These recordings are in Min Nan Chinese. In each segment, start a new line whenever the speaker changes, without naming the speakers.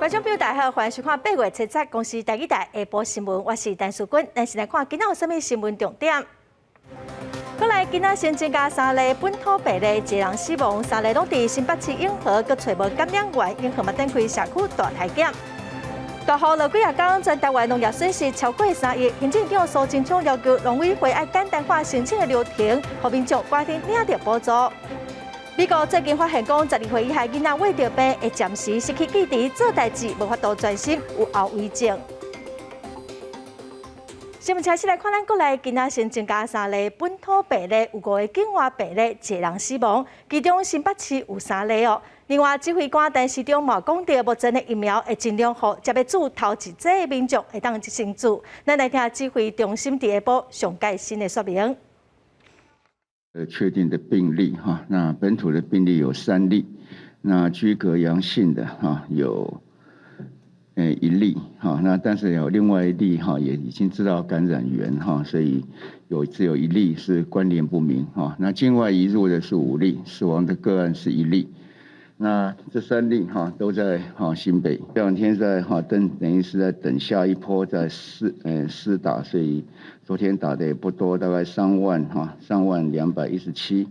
觀眾朋友大家好，歡迎收看8月7日公視台語台下晡新聞，我是陳淑君。咱先來看今仔有啥物新聞重點。過來今仔新增加三例本土病例，一人死亡，三例攏佇新北市永和，閣揣無感染源，永和嘛展開社區大篩檢。大雨落幾仔工，全台灣農業損失超過3億。行政長蘇貞昌要求農委會愛簡單化申請的流程，予民眾趕緊領著補助。美國最近發現講，12歲以下囡仔穢著病會暫時失去記憶，做代誌無法度專心，有後遺症。新聞開始來看，咱國內今仔新增加三例本土病例，有五個境外病例，一個人死亡，其中新北市有三例哦。另外，指揮官陳時中嘛講著，目前的疫苗會盡量予才欲注頭一劑的民眾會當先注。咱來聽指揮中心佇下晡上蓋新的說明。
確定的病例哈，那本土的病例有三例，那居隔陽性的哈有一例哈，那但是有另外一例哈也已經知道感染源哈，所以只有一例是關聯不明哈。那境外移入的是五例，死亡的個案是一例。那這三例哈都在哈新北，這兩天在哈等，等於是在等下一波在施打，所以昨天打的也不多，大概3萬哈，30,217，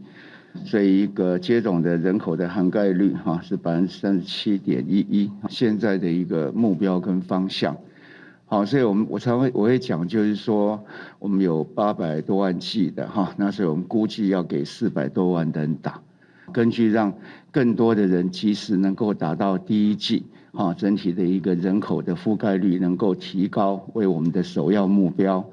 所以一個接種的人口的涵蓋率哈是37.11%，現在的一個目標跟方向。好，所以我們我常會我會講，就是說我們有800多萬劑的哈，那所以我們估計要給400多萬的人打。根據讓更多的人及時能夠打到第一劑，哈，整體的一個人口的覆蓋率能夠提高，為我們的首要目標。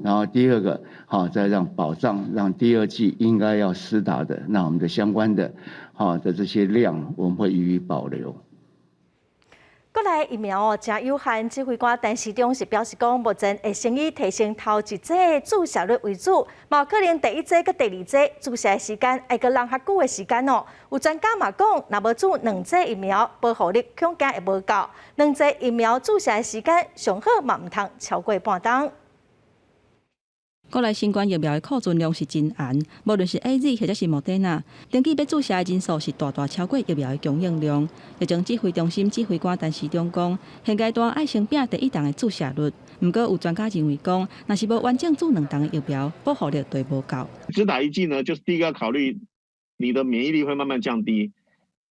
然後第二個，哈，再讓保障讓第二劑應該要施打的，那我們的相關的，哈的這些量，我們會予以保留。
國內疫苗哦，誠有限。指揮官陳時中是表示講，目前會先以提升頭一劑注射率為主，嘛可能第一劑佮第二劑注射的時間愛閣攏較久的時間哦。有專家嘛講，若無注兩劑疫苗，保護力恐驚會無夠。兩劑疫苗注射的時間上好嘛毋通超過半冬。
國內新冠疫苗的庫存量是真絚，無論是 AZ 或者是莫德納，登記欲注射的人數是大大超過疫苗的供應量。疫情指揮中心指揮官陳時中講，現階段愛先拼第一筒的注射率。毋過有專家認為講，若是無完整注兩筒的疫苗，保護力就無夠。
只打一劑呢，就是第一個要考慮你的免疫力會慢慢降低，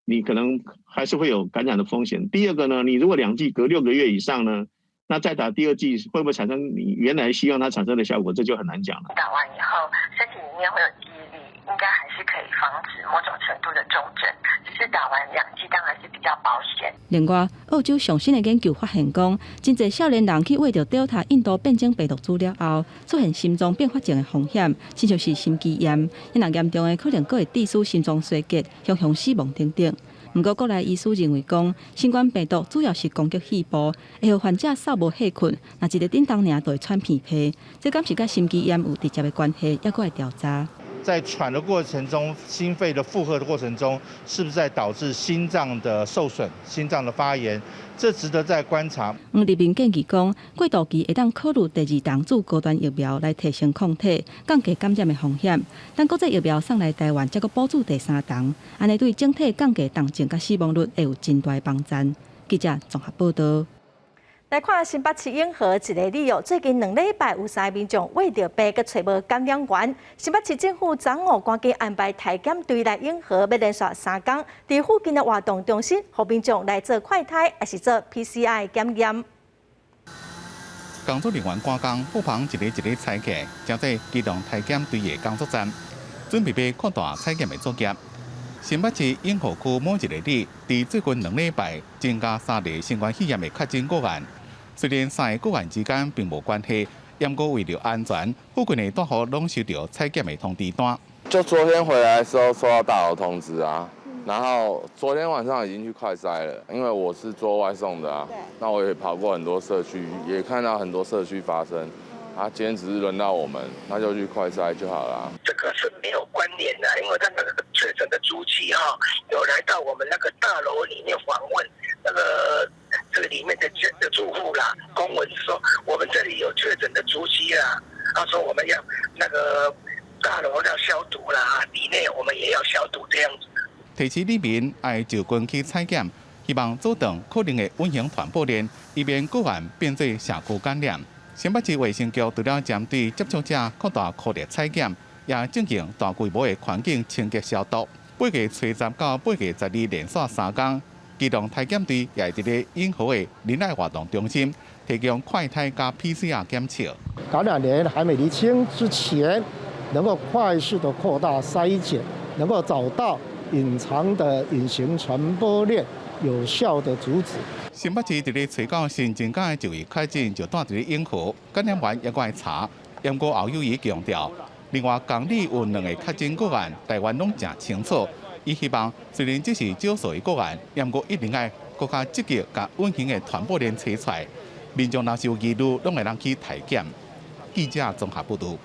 你可能還是會有感染的風險。第二個呢，你如果兩劑隔6個月以上呢？那再打第二劑會不會產生你原來希望它產生的效果？這就很難講了。
打完以後，身體裡面會有記憶力，應該還是可以防止某種程度的重症。只是打完兩劑當然是比較保險。
另外，澳洲上新的研究發現講，真濟少年人去穢著 Delta 印度變種病毒株了後，出現心臟併發症的風險，親像是心肌炎，若嚴重的可能閣會致使心臟衰竭、雄雄死亡等等。毋過，國內醫師認為講，新冠病毒主要是攻擊肺部，會予患者嗽無血困，若一个振動爾就會喘鼻鼻，這敢是佮心肌炎有直接的關係，猶閣愛調查。
在喘的過程中，心肺的負荷的過程中，是不是在導致心臟的受損、心臟的發炎？這值得再觀察。
黃立明建議講，過渡期會當考慮第二筒注高端疫苗來提升抗體，降低感染的風險。等國際疫苗送來台灣，才閣補注第三筒，按呢對整體降低重症佮死亡率會有真大的幫助。記者綜合報道。
來看新北市永和一个里哦，最近2禮拜有三個民眾穢著病，閣揣無感染源。新北市政府昨午趕緊安排篩檢隊來永和，欲連續三工，佇附近的活動中心，予民眾來做快篩，抑是做 PCR 檢驗。
工作人員趕工，布棚一个一个拆起，成做機動篩檢隊的工作站，準備欲擴大採檢的作業。新北市永和區某一个里，佇最近2禮拜增加三例新冠肺炎的確診個案。雖然三个個案之間並無關係，毋過為著安全，附近的住戶攏收著採檢的通知單。
就昨天回來的時候收到大樓通知啊，然後昨天晚上已經去快篩了，因為我是做外送的啊，那我也跑過很多社區，也看到很多社區發生。啊，今天只是輪到我們，那就去快篩就好了。
這個是沒有關聯的，因為他那個確診的足跡哈，有來到我們那個大樓裡面訪問那個這個裡面的住戶啦，公文說我們這裡有確診的足跡啦，他說我們要那個大樓要消毒啦，裡內我們也要消毒這樣子。
提醒里民愛就近去採檢，希望阻斷可能的隱形傳播鏈，以免個案變做社區感染。新北市衛生局除了針對接觸者擴大顆粒採檢，也進行大規模的環境清潔消毒。8月初十到8月12連續3工，機動篩檢隊也佇咧永和的仁愛活動中心提供快篩佮 PCR 檢測。
感染源還沒釐清之前，能夠快速的擴大篩檢，能夠找到隱藏的隱形傳播鏈，有效的阻止。
新北市佇咧初九新增加的一位確診就蹛佇咧永和，感染源猶閣愛查。毋過侯友宜強調，另外港里有兩個確診個案，台灣攏誠清楚。伊希望雖然這是少數的個案，毋過一定愛閣較積極，共隱形的傳播鏈揣出來。民眾若是有疑慮，攏會當去篩檢。記者綜合報導。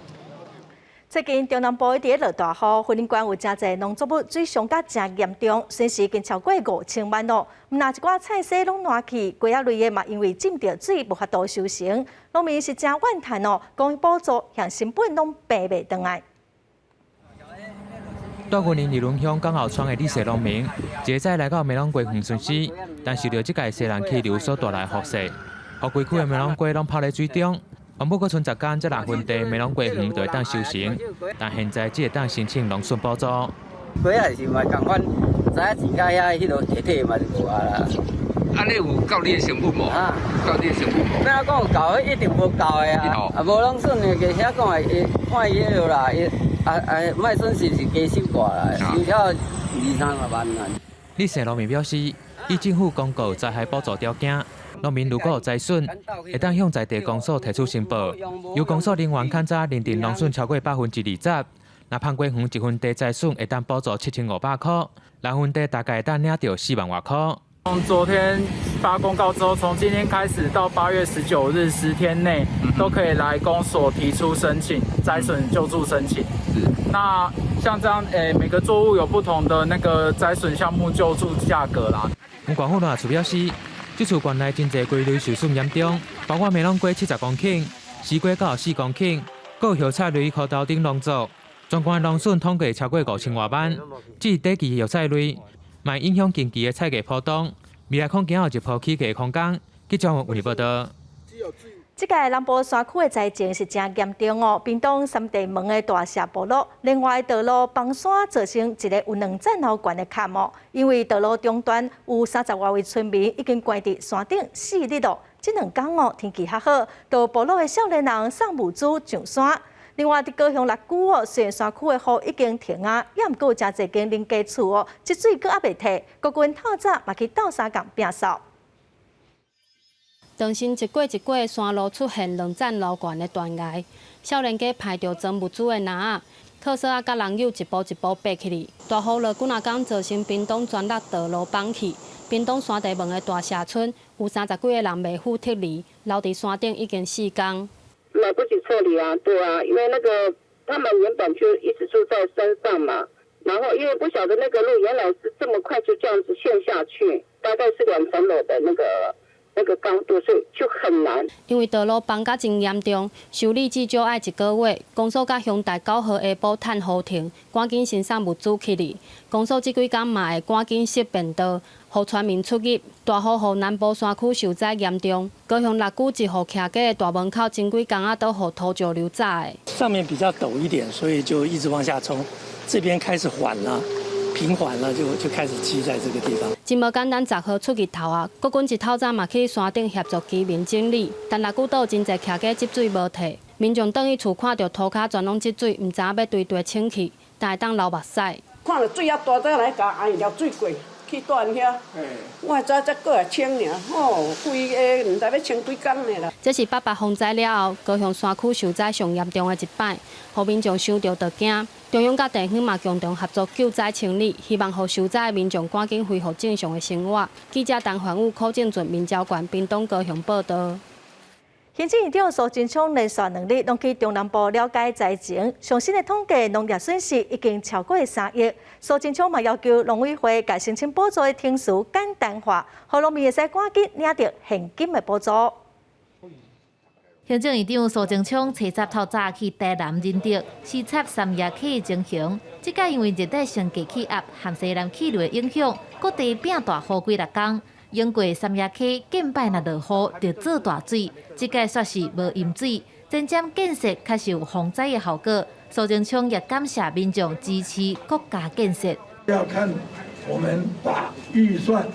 最近中南部佇咧落大雨，雲林縣有誠濟農作物水傷甲誠嚴重，損失已經超過5000萬咯。毋但一寡菜蔬攏爛去，瓜仔類的嘛因為浸著水無法度收成，農民是誠怨嘆哦，講補助向成本攏爬袂轉來。
蹛雲林二崙鄉港後村的李姓農民，一下早來到梅朗瓜園巡視，但受著這屆西南氣流所帶來的雨勢，予規區的梅朗瓜攏泡佇水中。原本閣賰10工才6分地梅朗瓜園就會當收成，但現在只會當申請農損補助。
瓜仔是嘛仝款，知影錢較遐彼落提提嘛就無啊啦。
按呢有夠你的成本無？
啊，
夠你的成本無？
欲按怎講有夠，一定無夠的啊！啊，無農損的，加遐講的，伊看伊彼落啦，伊啊啊，莫損失是加收掛啦，收了二三十萬啦。
李姓農民表示，依政府公告災害補助條件，農民如果有災損，會當向在地公所提出申報，由公所人員勘查認定農損超過20%，若番瓜園一分地災損會當補助7500箍，6分地大概會當領著4萬外箍。
從昨天發公告之後，從今天開始到8月19日10天內，都可以來公所提出申請災損救助申請。那像這樣，每個作物有不同的那個災損項目救助價格啦。
縣府農業處表示，這次縣內真濟瓜類受損嚴重，包括梅朗瓜70公頃、西瓜94公頃，閣有葉菜類、蝌蚪等農作，全縣農損統計超過5000外萬。至於短期葉菜類，嘛影響近期的菜價波動，未來恐驚有一波起價空間。記者王報道。
這屆南部山區的災情是誠嚴重哦，屏東三地門的大社部落，另外道路崩山造成一个有兩層樓懸的崁哦，因為道路中段有30外位村民已經關佇山頂4日咯。這兩工哦天氣較好，到部落的少年人送物資上山。另外，佇高雄六龜哦，雖然山區的雨已經停啊，猶毋過有誠濟間人家厝哦，積水閣猶未退，國軍透早嘛去鬥相共摒掃。
長身一過一過山路出現兩層樓懸的斷崖，少年家排著裝物資的籃仔，靠索仔佮人友一步一步爬起去。大雨落幾若工，造成屏東全力道路崩去。屏東山地門的大社村有30幾個人袂赴撤離，留佇山頂已經4工。
來不及撤離啊，對啊，因為那個他們原本就一直住在山上嘛，然後因為不曉得那個路原來是這麼快就這樣子陷下去，大概是2層樓的那個高度，所以就很難。
因為道路崩甲真嚴重，修理至少愛一個月。公所佮鄉大9號下晡趁雨停，趕緊先送物資去哩。公所這幾工嘛會趕緊設便道，予村民出入。大雨予南部山區受災嚴重，高雄六龜一戶徛家的大門口，前幾工仔都予土石流炸的。
上面比較陡一點，所以就一直往下衝。這邊開始緩了。平緩了就開始積在這個地方。
真無簡單，10號出日頭啊！國軍一透早嘛去山頂協助居民整理，但六龜島真濟徛家積水無退，民眾轉去厝看著塗跤全攏積水，毋知影欲對地清去，但會當流目屎。
看著水遐大，才來共阿姨撩水過去蹛遐。我早才過來清爾，吼，規個毋知欲清幾工的啦。
這是八八風災了後，高雄山區受災上嚴重的一擺，予民眾想著就驚。中央佮地方嘛共同合作救災清理，希望予受災的民眾趕緊恢復正常的生活。記者陳環宇、柯正俊、民焦縣屏東高雄報導。
行政院長蘇貞昌連續2日攏去中南部了解災情，上新的統計農業損失已經超過3億。蘇貞昌嘛要求農委會共申請補助的程序簡單化，予農民會使趕緊領著現金的補助。
行政院長蘇貞昌初十透早去台南仁德視察三葉溪情形，這擺因為熱帶性低氣壓和西南氣流的影響，各地變大雨幾若工。經過三峽溪近擺若落雨就做大水，這屆煞是無淹水，前瞻建設確實有防災的效果。蘇貞昌也感謝民眾支持國家建設。
要看我們把預算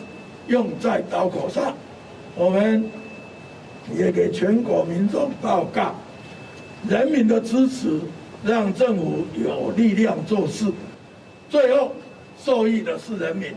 用在刀口上，我們也給全國民眾報告，人民的支持讓政府有力量做事，最後受益的是人民，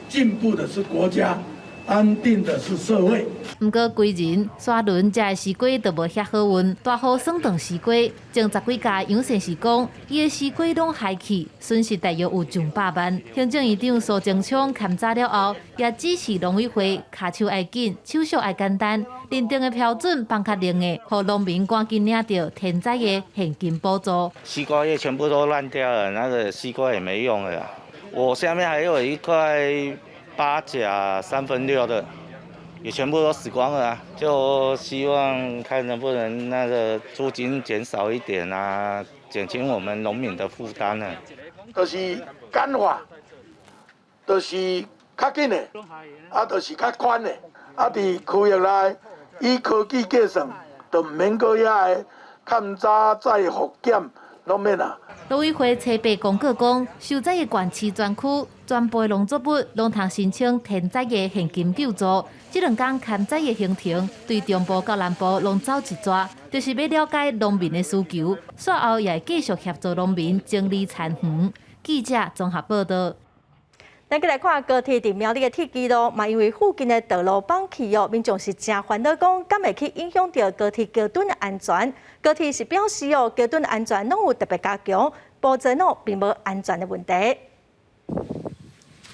進步的是國家，安定的是社會。
毋過，歸仁、沙崙遮的西瓜就無遐好運，大雨損斷西瓜，種十幾家楊先生講，伊的西瓜攏害去，損失大約有上百萬。行政院長蘇貞昌勘查了後，也指示農委會，跤手愛緊，手續愛簡單，認定的標準放較靈的，予農民趕緊領著天災的現金補助。
西瓜葉全部都爛掉了，那個西瓜也沒用了。我下面還有一塊8甲3分6的。也全部都死光了啊！就希望看能不能那個租金減少一點啊，減輕我們農民的負擔呢。
就是簡化，就是較緊的，啊，就是較寬的，啊，佇區域內以科技計算，就毋免閣遐个勘查再復檢，攏免啊。
農委會初八公告講，受災的縣市專區全部農作物攏通申請天災的現金救助。這兩工勘災的行程對中部到南部攏走一逝，就是欲了解農民的需求，煞後也會繼續協助農民整理田園。記者綜合報道。
咱閣來看高鐵佇苗栗的鐵支路，嘛因為附近的道路崩去哦，民眾是誠煩惱，講敢會去影響著高鐵橋墩的安全？高鐵是表示哦，橋墩安全攏有特別加強，保證哦並無安全的問題。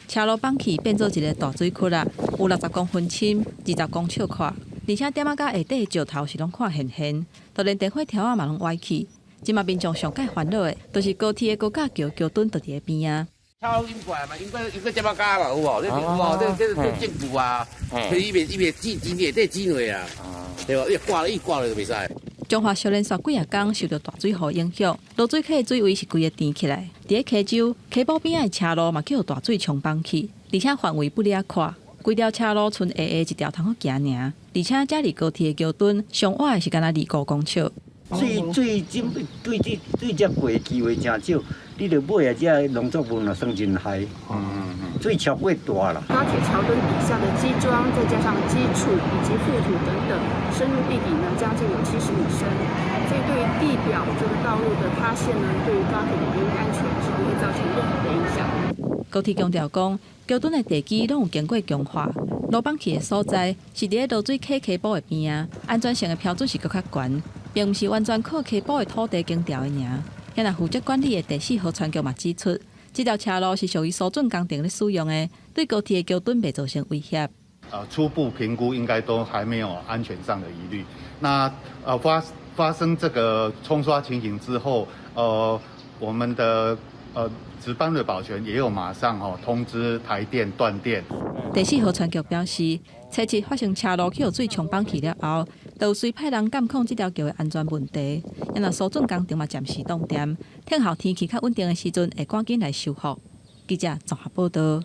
車路崩去變做一个大水窟啦，有60公分深，20公尺闊，而且點仔甲下底石頭是攏看現現，就連電火柱仔嘛攏歪去。這馬民眾上蓋煩惱的，就是高鐵的高架橋橋墩就佇咧邊仔。
超應過來嘛，應該應該這麼加嘛有無？你有無？這政府啊，伊袂錢錢會底錢落啊，對無？伊掛了伊掛了就袂使。
彰化小連續幾仔工受著大水雨影響，濁水溪的水位是規个澹起來。佇咧溪洲溪埔邊仔的車路嘛予大水沖崩去，而且範圍不爾闊，規條車路賰下下一條通好行爾。而且這離高鐵的橋墩上倚的是干焦25公尺。
水水浸對這對這過機會誠少，你著尾仔這農作物若算真害，水超過大啦。
高鐵橋墩底下的基樁，再加上基礎以及覆土等等，深入地底呢，將近有70米深，所以對於地表這個道路的塌陷呢，對於高鐵的營運安全是不會造成任何的影響。
高鐵強調講，橋墩的地基攏有經過強化，路崩去的所在是佇咧濁水溪溪埔的邊仔，安全性的標準是閣較懸，並毋是完全靠溪埔的土地耕調的爾。遐若負責管理的第四河川局嘛指出，這條車路是屬於疏浚工程咧使用的，對高鐵的橋墩袂造成威脅。
初步評估應該都還沒有安全上的疑慮。那發生這個沖刷情形之後，我們的值班的保全也有馬上通知台電斷電。
第四河川局表示，初七發生車路予水沖崩去了後，就隨派人監控這條橋的安全問題。若疏浚工程嘛暫時斷電，等候天氣較穩定的時陣，會趕緊來修復。記者綜合報道。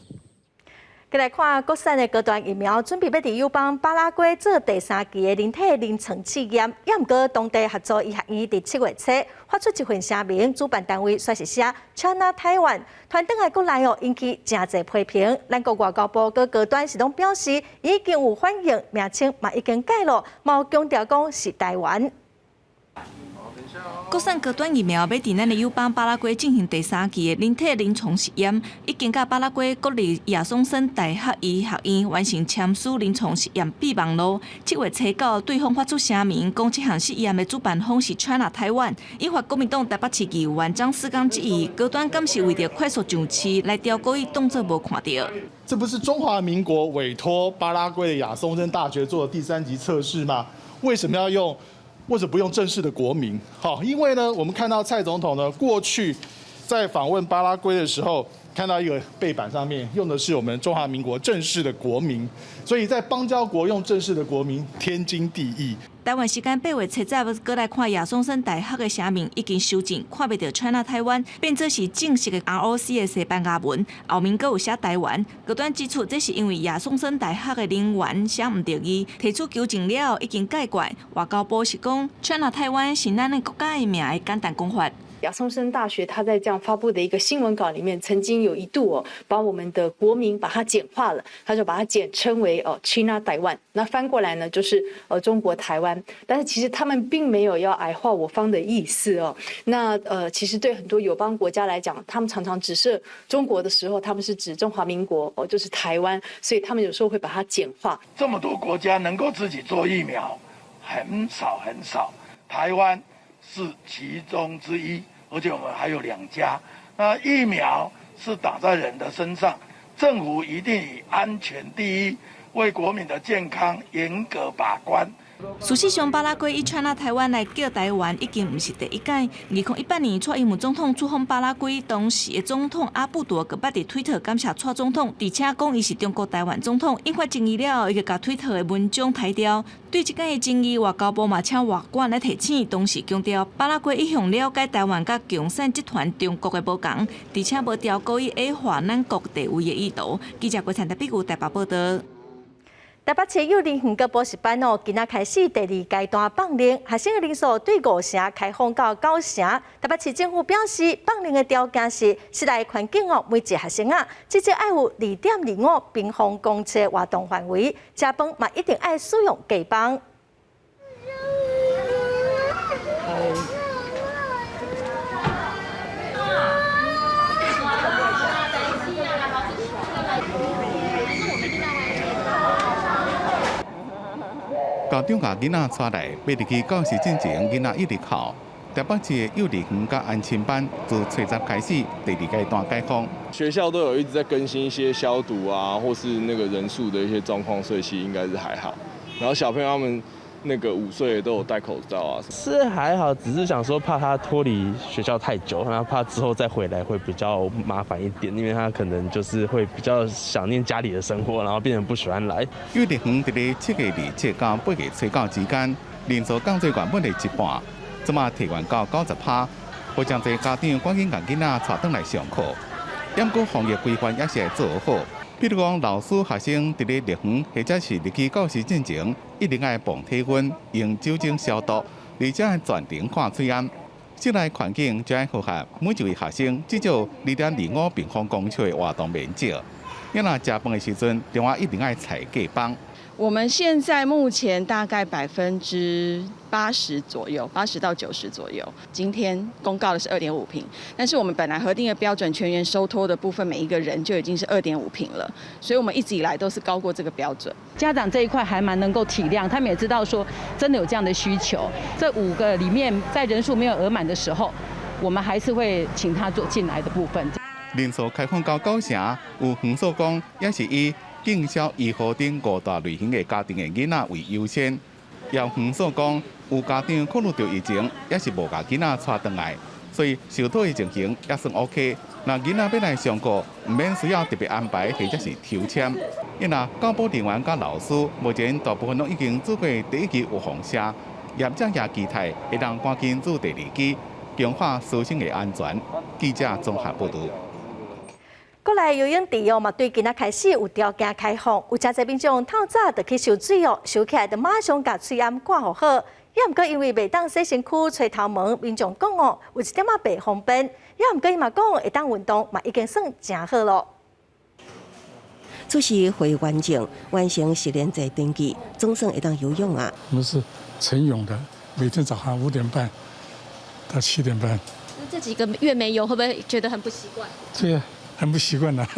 閣來看國產的高端疫苗，準備欲佇友邦巴拉圭做第三期的人體臨床試驗，也毋過當地合作醫學院佇7月初發出一份聲明，主辦單位煞是寫 China Taiwan，傳轉來國內哦，引起誠濟批評。咱國外交部閣高端是攏表示已經有反應，名稱嘛已經改了，嘛有強調講是台灣。
國產高端疫苗欲佇咱的友邦巴拉圭進行第三期的人體臨床實驗，已經佮巴拉圭國立亞松森大學醫學院完成簽署臨床實驗備忘錄。7月初九，對方發出聲明，講這項實驗的主辦方是 China Taiwan，引發國民黨台北市議員張斯綱質疑，高端敢是為著快速上市來刁故意當作無看著。
這不是中華民國委託巴拉圭的亞松森大學做的第三級測試嗎？為什麼要用？為什麼不用正式的國名？好，因為呢，我們看到蔡總統呢，過去在訪問巴拉圭的時候，看到一個背板上面用的是我們中華民國正式的國名，所以在邦交國用正式的國名，天經地義。
台灣時間8月7日，閣來看亞松森大學的寫名已經修正，看袂著 China Taiwan，變做是正式的 ROC 的西班牙文，後面閣有寫台灣。高端指出，這是因為亞松森大學的人員寫毋著字，提出糾正了後已經解決。外交部是講，China Taiwan 是咱的國家的名的簡單講法。
亞松森大學，他在這樣發布的一個新聞稿裡面，曾經有一度哦，把我們的國名把它簡化了，他就把它簡稱為哦 China Taiwan。那翻過來呢，就是中國台灣。但是其實他們並沒有要矮化我方的意思哦。那其實對很多友邦國家來講，他們常常指涉中國的時候，他們是指中華民國哦，就是台灣，所以他們有時候會把它簡化。
這麼多國家能夠自己做疫苗，很少很少，台灣是其中之一。而且我們還有兩家，那疫苗是打在人的身上，政府一定以安全第一，為國民的健康嚴格把關。
事實上，巴拉圭以 China Taiwan 來叫台灣已經毋是第一擺。2018年，蔡英文總統出訪巴拉圭，當時的總統阿布多閣捌佇推特感謝蔡總統，而且講伊是中國台灣總統。引發爭議了後，伊就共推特的文章刣掉。對這個的爭議，外交部嘛請外管來提醒，同時強調巴拉圭一向了解台灣佮共產集團中國的無仝，而且無調故意矮化咱國地位的意圖。記者郭燦台北台北報道。
台北市幼兒園佮補習班哦，今仔開始第二階段放靈，學生的人數對五成開放到九成。台北市政府表示，放靈的條件是室內環境哦，每一個學生啊，至少愛有2.25平方公尺活動範圍，食飯嘛一定愛使用隔板。
校長共囡仔帶來，欲入去教室進前，囡仔一直哭。台北市的幼兒園佮安親班自初十開始第二階段解封。
學校都有一直在更新一些消毒啊，或是那個人數的一些狀況，所以其實應該是還好。然後小朋友他們那個5歲都有戴口罩啊，
是還好，只是想說怕他脫離學校太久，然後怕之後再回來會比較麻煩一點，因為他可能就是會比較想念家裡的生活，然後變成不喜歡來。
幼兒園佇咧7月27到8月9之間，人數降做原本的一半，這馬提懸到90%，予誠濟家長趕緊共囡仔帶轉來上課。毋過防疫規範也是愛做好。比如講，老師、學生佇咧入園或者是入去教室進前，一定愛磅體溫，用酒精消毒，而且愛全程看喙罨。室內環境就愛符合每一位學生至少2.25平方公尺的活動面積。你若食飯的時陣，另外一定愛踩隔板。
我們現在目前大概80%左右，80到90左右。今天公告的是2.5坪，但是我們本來核定的標準，全員收托的部分，每一個人就已經是2.5坪了，所以我們一直以來都是高過這個標準。
家長這一塊還蠻能夠體諒，他們也知道說真的有這樣的需求。這5個裡面，在人數沒有額滿的時候，我們還是會請他做進來的部分。
人數開放到9成，有園所講也是以警消醫護等5大類型的家庭的囡仔為優先。也有園所講，有家長考慮著疫情，也是無共囡仔帶轉來，所以受托的情形也算 OK。若囡仔欲來上課，毋免需要特別安排或者是抽籤。因為教保人員佮老師，目前大部分攏已經做過第一劑預防射，業者也期待會當趕緊做第二劑，強化師生的安全。記者綜合報導。
國內游泳池哦，嘛對今仔開始有條件開放，有誠濟民眾透早就去游水哦，游起來就馬上共喙罨掛予好。也毋過因為袂當洗身軀、吹頭毛，民眾講哦，有一點仔袂方便。也毋過伊嘛講會當運動，嘛已經算誠好咯。
出席會完整完成實聯制登記，總算會當游泳啊。
我們是晨泳的，每天早上5點半到7點半。
那這幾個月沒游，會不會覺得很不習慣？
對啊。很不習慣啦，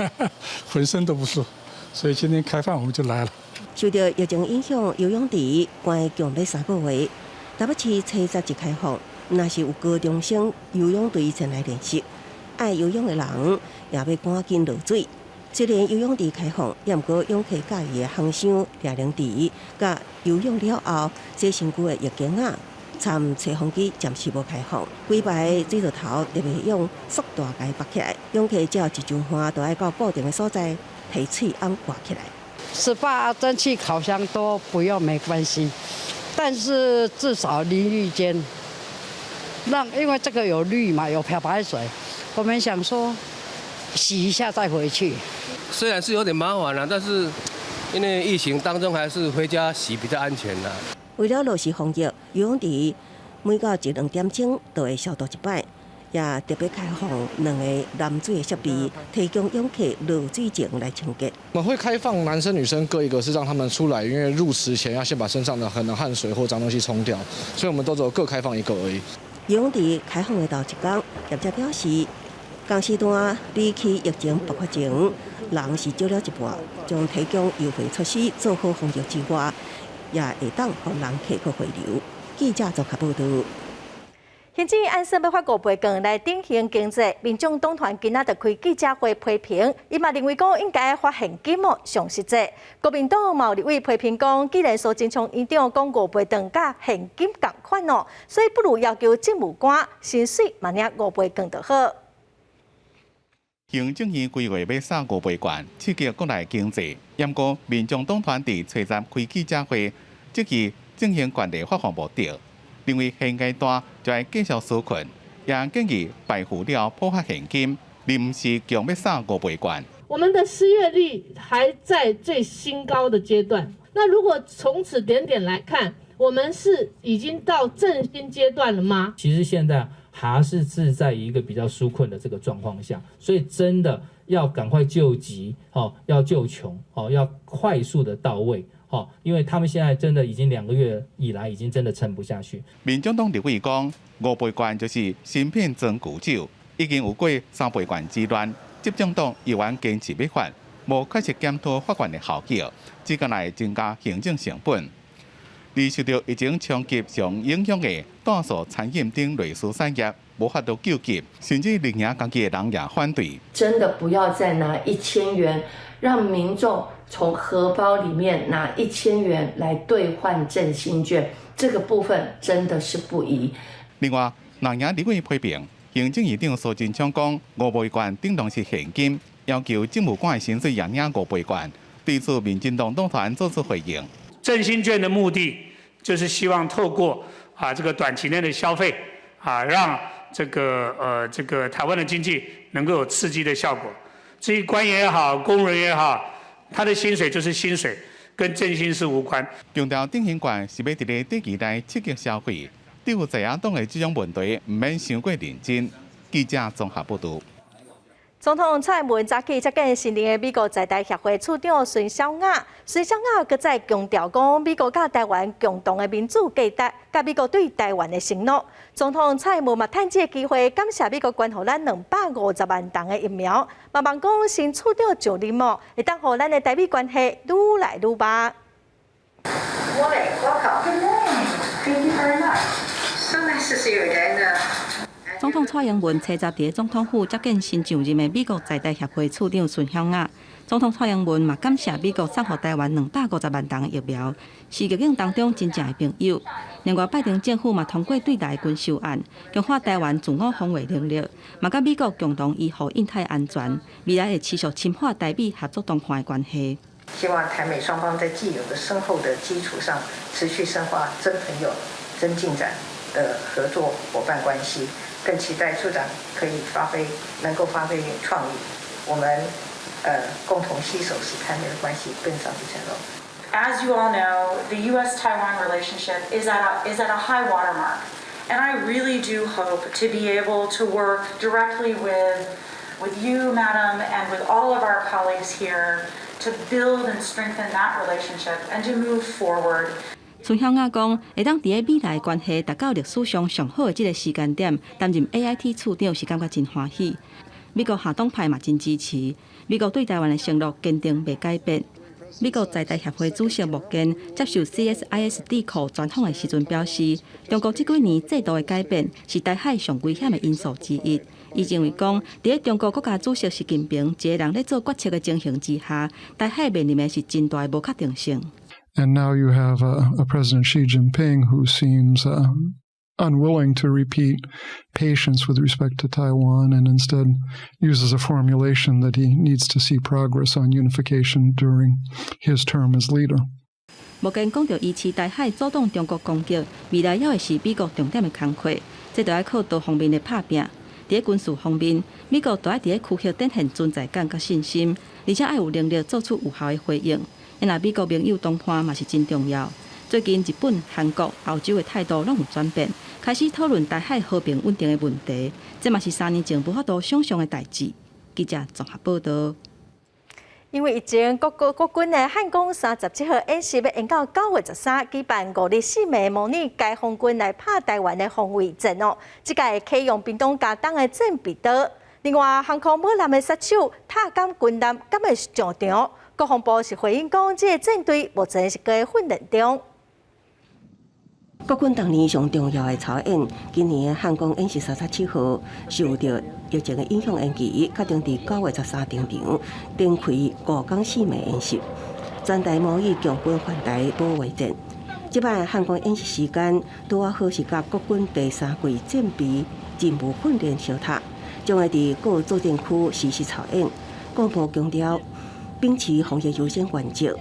渾身都不舒服，所以今天開放我們就來了。
受著疫情影響，游泳池關強欲3個月，台北市初十一開放，若是有高中生游泳隊前來練習，愛游泳的人也欲趕緊落水。雖然游泳池開放，也毋過泳客佮意的烘箱、掠冷池，佮游泳了後洗身軀的浴巾仔，參吹風機暫時無開放，規排水槽頭特別用塑袋共伊縛起來，泳客只要一上岸，就愛到固定的所在提喙甕掛起來。
SPA、蒸汽烤箱都不用沒關係，但是至少淋浴間，讓因為這個有氯嘛，有漂白水，我們想說洗一下再回去。
雖然是有點麻煩啦，但是因為疫情當中，還是回家洗比較安全啦。
為了落實防疫，游泳池每隔一兩點鐘就會消毒一擺，也特別開放兩個淋水的設備，提供泳客落水前來清潔。
我們會開放男生女生各一個，是讓他們出來，因為入池前要先把身上的可能汗水或髒東西沖掉，所以我們都只有各開放一個而已。
游泳池開放的頭一工，業者表示，仝時段比起疫情爆發前，人是少了一半，將提供優惠措施做好防疫之外，也會當予人客閣回流。記者綜合報導。
行政院按算欲發五倍券來振興經濟，民眾黨團今仔就開記者會批評，伊嘛認為講應該發現金哦上實際。國民黨嘛有立委批評講，既然蘇貞昌院長講五倍券佮現金仝款哦，所以不如要求政務官薪水嘛領五倍券就好。
行政院規劃欲送五倍券，刺激國內經濟。毋過民眾黨團佇初十開記者會，質疑振興券的發放目的，認為現階段就愛繼續紓困，也建議敗付了普發現金，而毋是強欲送五倍券。
我們的失業率還在最新高的階段。那如果從此點點來看，我們是已經到振興階段了嗎？
其實現在還是在一個比較紓困的這個狀況下，所以真的要趕快救急，哦，要救窮，哦，要快速的到位，哦，因為他們現在真的已經2個月以來，已經真的撐不下去。
民眾黨立委講，五倍券就是芯片裝牛酒，已經有過三倍券之亂，執政黨依然堅持欲發，無確實檢討發券的效果，只敢來增加行政成本。而受著疫情衝擊上影響的住宿、餐飲等類似產業，無法度救急，甚至另營家己的人也反對。
真的不要再拿一千元，讓民眾從荷包裡面拿一千元來兌換振興券，這個部分真的是不宜。
另外，藍營立委批評行政院長蘇貞昌講五倍券等同是現金，要求政務官的薪水也領五倍券。對此，民進黨黨團做出回應。
振興券的目的就是希望透過啊這個短期內的消費啊，讓這個台灣的經濟能夠有刺激的效果。至於官員也好，工人也好，他的薪水就是薪水，跟振興是無關。
強調振興券是欲佇咧短期內刺激消費，對於在野黨的這種問題，毋免傷過認真。記者綜合報導。
總統蔡英文早起接見新任的美國在台協會處長孫曉雅，孫曉雅閣再強調講，美國佮台灣共同的民主價值，佮美國對台灣的承諾。總統蔡英文嘛趁這個機會感謝美國捐予咱250萬筒的疫苗，嘛望講新處長上任哦，會當予咱的台美關係愈來愈密。
Welcome. Thank you very much. So nice to see you again.
總統蔡英文初十佇總統府接見新上任的美國在台協會處長孫曉雅。總統蔡英文嘛感謝美國送予台灣250萬筒的疫苗，是逆境當中真正的朋友。另外，拜登政府嘛通過對台軍售案，強化台灣自我防衛能力，嘛佮美國共同維護印太安全，未來會持續深化台美合作同伴的關係。
希望台美雙方在既有的深厚的基礎上，持續深化真朋友、真進展的合作夥伴關係。更期待處長可以發揮，能夠發揮創意，我們共同攜手使台美的關係更上一層樓。
As you all know, the U.S.-Taiwan relationship is at a high watermark, and I really do hope to be able to work directly with you, Madam, and with all of our colleagues here to build and strengthen that relationship and to move forward.
孫曉雅講，會當佇咧美台關係達到歷史上上好的這個時間點，擔任 AIT 處長是感覺真歡喜。美國下黨派嘛真支持，美國對台灣的承諾堅定袂改變。美國在台協會主席莫健接受 CSIS 智庫專訪的時陣表示，中國這幾年制度的改變是台海上危險的因素之一。伊認為講，佇咧中國國家主席習近平一个人咧做決策的情形之下，台海面臨的是真大的無確定性。
And now you have a President Xi Jinping who seems
Unwilling to repeat patience with respect to Taiwan and instead uses a formulation that he needs to see progress on unification during his term as leader.
無間講著伊持台海阻擋中國攻擊，未來猶會是美國重點的工課，這著愛靠多方面的拍拚。佇咧軍事方面，美國著愛佇咧區域展現存在感佮信心，而且愛有能力做出有效的回應。若美國盟友談判嘛是真重要。最近日本、韓國、歐洲的態度攏有轉變，開始討論台海和平穩定的問題，這嘛是3年前無法度想像的代誌。記者綜合報導。
因為疫情，國國國軍的漢光37號演習欲延到9月13，舉辦5日4暝模擬解放軍來拍台灣的防衛戰哦。這屆啟用屏東佳冬的戰備刀。另外，航空母艦的殺手塔江軍艦敢會上場？國防部是回應講，這个戰隊目前是閣訓練中。
國軍逐年上重要的操演，今年的漢光演習37號受著疫情的影響延期，確定佇9月13登場，展開5工4暝演習，全台模擬共軍犯台保衛戰。這擺漢光演習時間拄仔好是佮國軍第三季戰備任務訓練相疊，將會佇各作戰區實施操演。國防部強調，秉持防疫優先原則，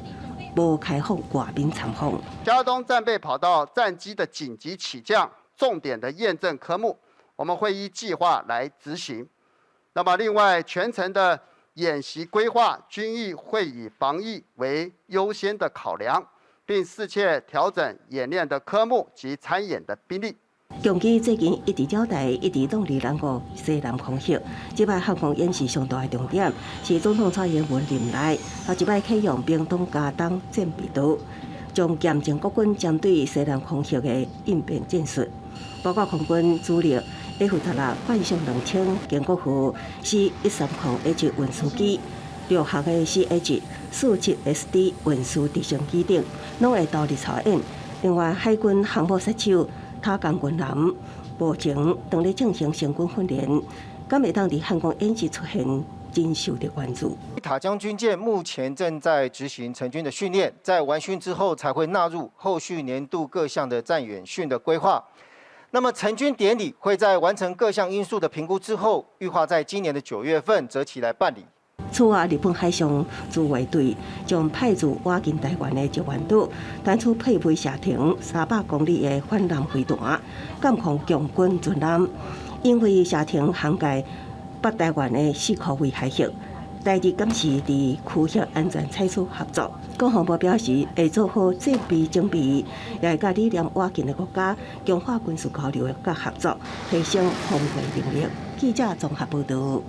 無開放外賓參訪。
佳冬戰備跑道戰機的緊急起降重點的驗證科目，我們會依計劃來執行。那麼另外全程的演習規劃均亦會以防疫為優先的考量，並適切調整演練的科目及參演的兵力。
共機最近一直繞台，一直攏佇咱國西南空域。這擺漢光演習上大的重點是總統蔡英文任內，頭一擺啟用屏東佳冬戰備刀，將驗證國軍針對西南空域的應變戰術，包括空軍主力 F-16幻象2000、建國號 C-130H 運輸機、六航的 CH-47SD 運輸直升機等，攏會投入操演。另外，海軍航母殺手塔江軍艦目前正咧進行成軍訓練，敢會當佇漢光演習出現，真受著關注。
塔江軍艦目前正在執行成軍的訓練，在完訓之後才會納入後續年度各項的戰演訓的規劃。那麼成軍典禮會在完成各項因素的評估之後，預劃在今年的9月份擇期來辦理。
此外，日本海上自衛隊將派駐倚近台灣的石垣島，單處配備射程300公里的反艦飛彈，監控共軍船艦。因為射程涵蓋北台灣的四箍圍海域，台日敢是佇區域安全採取合作。國防部表示，會做好戰備準備，也會佮理念倚近的國家強化軍事交流佮合作，提升防衛能力。記者綜合報導。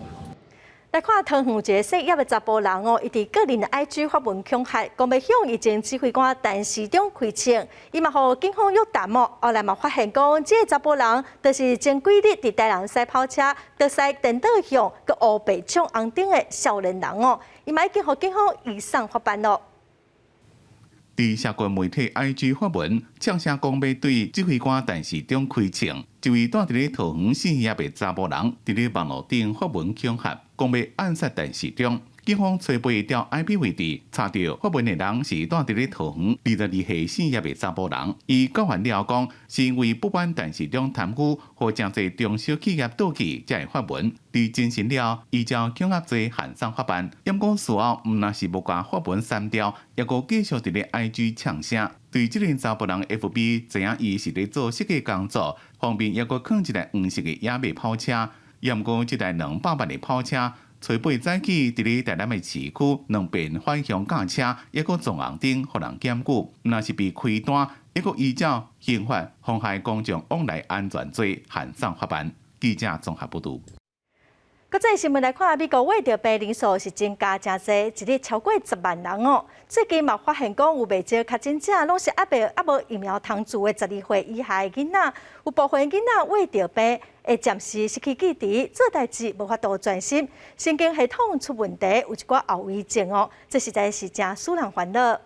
來看桃園一个姓葉的查埔人哦，伊佇個人的 IG 發文恐嚇，講欲向以前指揮官陳時中開槍，伊嘛予警方約談哦，後來嘛發現講，這个查埔人就是前幾日佇台南駛跑車，著駛顛倒向，閣烏白闖紅燈的少年人哦，伊嘛已經予警方移送法辦囉。
佇社群媒體 IG 發文，嗆聲講欲對指揮官陳時中開槍。一位蹛佇咧桃園姓葉的查埔人，佇咧網路頂發文恐嚇，講欲暗殺陳時中。警方揣背調 IP 位置，查著發文的人是蹛佇咧桃園22歲姓葉的查埔人。伊告完了講，是因為不滿陳時中貪污，予誠濟中小企業倒去，才會發文。佇偵訊了，依照恐嚇罪函送法辦。毋過事後，毋但是無共發文刪掉，猶閣繼續佇咧 IG 嗆聲。對這个查埔人 FB 知影伊是咧做設計工作，旁邊猶閣囥一台黃色的野馬跑車，毋過這台200萬的跑車，初八早起佇咧台南的市區兩遍反向駕車，猶閣撞紅燈，予人檢舉，毋但是被開單，猶閣依照刑法妨害公眾往來安全罪，函送法辦。記者綜合報導。
國際新聞來看，美國穢著病人數是增加誠濟，一日超過10萬人哦。最近嘛發現講有袂少確診者，攏是猶未猶無疫苗通注的12歲以下的囡仔，有部分囡仔穢著病會暫時失去記憶，做代誌無法度專心，神經系統出問題，有一寡後遺症哦。這實在是誠使人煩惱。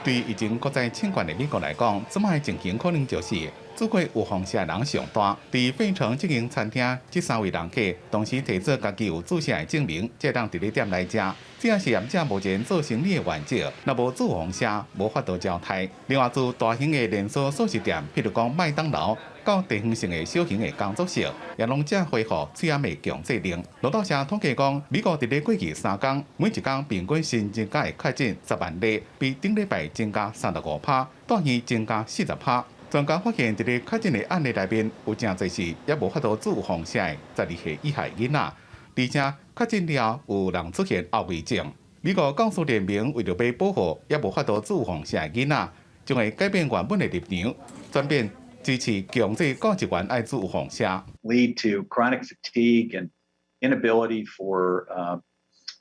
對疫情閣再衝懸的美國來講，這擺的情形可能就是注過預防射的人上大。佇費城這間餐廳，這三位人客同時提出家己有注射的證明，才會當佇咧店內食。這也是業者目前做生意的原則。若無預防射，無法度招待。另外，自大型的連鎖速食店，譬如講麥當勞，到地方性的小型的工作室，也攏正恢復喙罨的強制令。路透社統計講，美國佇咧過去三工，每一工平均新增加的確診10萬例，比頂禮拜增加35%，住院增加40%。專家發現，佇咧確診的案例內面，有誠濟是猶無法度注預防射的12歲以下囡仔，而且確診了後有人出現後遺症。美國教師聯盟為著欲保護猶無法度注預防射的囡仔，將會改變原本的立場，轉變支持強制教職員愛注預防射。
Lead to chronic fatigue and inability for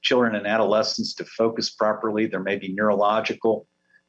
children and adolescents to focus properly. There may be neurological,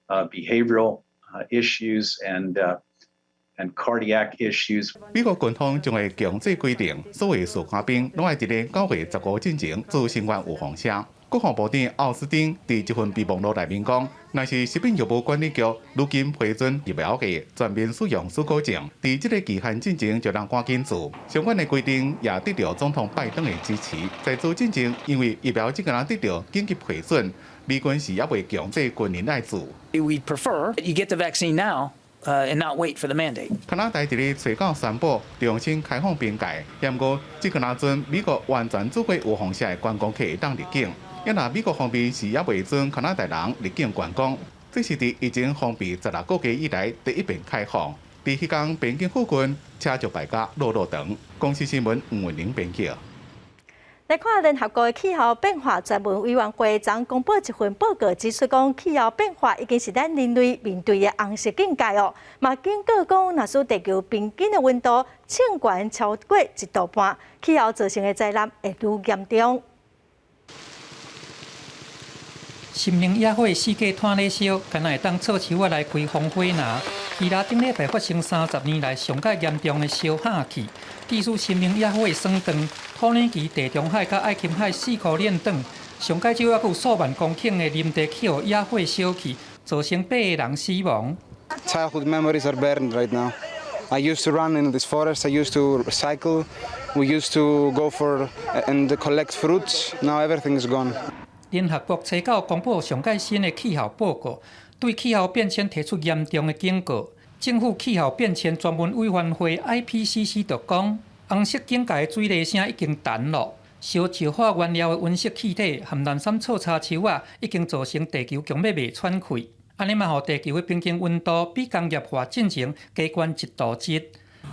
behavioral issues and cardiac issues.
美國軍方將會強制規定，所有士官兵攏愛佇咧9月15進前注新冠預防射。國防部長奧斯汀佇這份備忘錄內面講，若是食品藥物管理局如今批准疫苗的全面使用許可證，佇這个期限進前就通趕緊注。相關的規定也得著總統拜登的支持。在此進前，因為疫苗這個人得著緊急批准，美軍是猶未強制軍人愛注。
We prefer you get the vaccine now and not wait for the mandate.
加拿大佇咧初九宣布重新開放邊界，毋過這個若準美國完全注過預防射的觀光客會當入境。抑若美國方面是猶未准加拿大人入境觀光，這是佇疫情封閉16個月以來第一遍開放。佇彼工邊境附近車就排甲落落長。公視新聞吳文玲編輯。
來看聯合國的氣候變化專門委員會昨公布一份報告，指出講氣候變化已經是咱人類面對的紅色警戒哦。嘛警告講，若是地球平均的溫度升懸超過1度半，氣候造成的災難會愈嚴重。
森林野火四界湠咧燒，敢若會當措手仔來開風火林。希臘頂禮拜發生30年來上蓋嚴重的燒火氣，致使森林野火損斷，土耳其、地中海佮愛琴海四箍輾轉，上蓋少猶閣有數萬公頃的林地去予野火燒去，造成八個人死亡。
Childhood memories are burned right now. I used to run in this forest. I used to cycle. We used to go for and collect fruits. Now everything is gone.
聯合國初九公布上蓋新的氣候報告，對氣候變遷提出嚴重的警告。政府氣候變遷專門委員會 IPCC 就講，紅色警戒的水螺聲已經彈囉，燒石化原料的溫室氣體和濫砍錯柴樹仔，已經造成地球強欲袂喘氣。按呢嘛，予地球的平均溫度比工業化進前加懸1度一。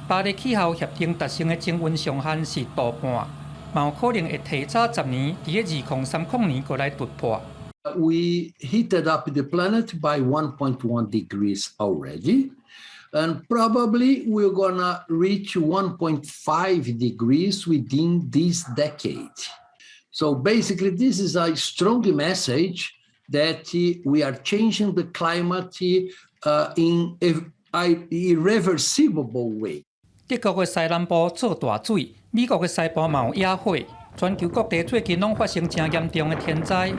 巴黎氣候協定達成的增溫上限是度半。嘛有可能會提早10年，佇咧2030年閣來突破。
We heated up the planet by 1.1 degrees already, and probably we're gonna reach 1.5 degrees within this decade. So basically, this is a strong message that we are changing the climate in an irreversible way.
德國的西南部做大水，美國的西部嘛有野火，全球各地最近攏發生誠嚴重的天災。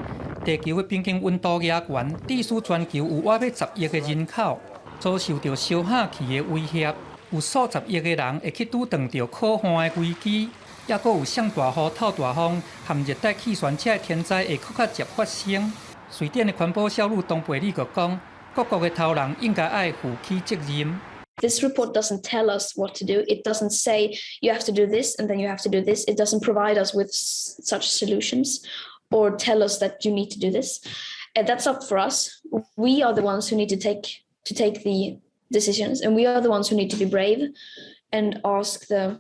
地球的平均溫度加懸，致使全球有倚欲10億的人口遭受著燒火氣的威脅，有數十億的人會去拄著渴旱的危機，抑閣有像大雨、透大風和熱帶氣旋這的天災會閣較捷發生。瑞典的環保少女東貝里閣講，各國的頭人應該愛負起責任。
This report doesn't tell us what to do. It doesn't say you have to do this and then you have to do this. It doesn't provide us with such solutions or tell us that you need to do this. And that's up for us. We are the ones who need to take the decisions, and we are the ones who need to be brave and ask the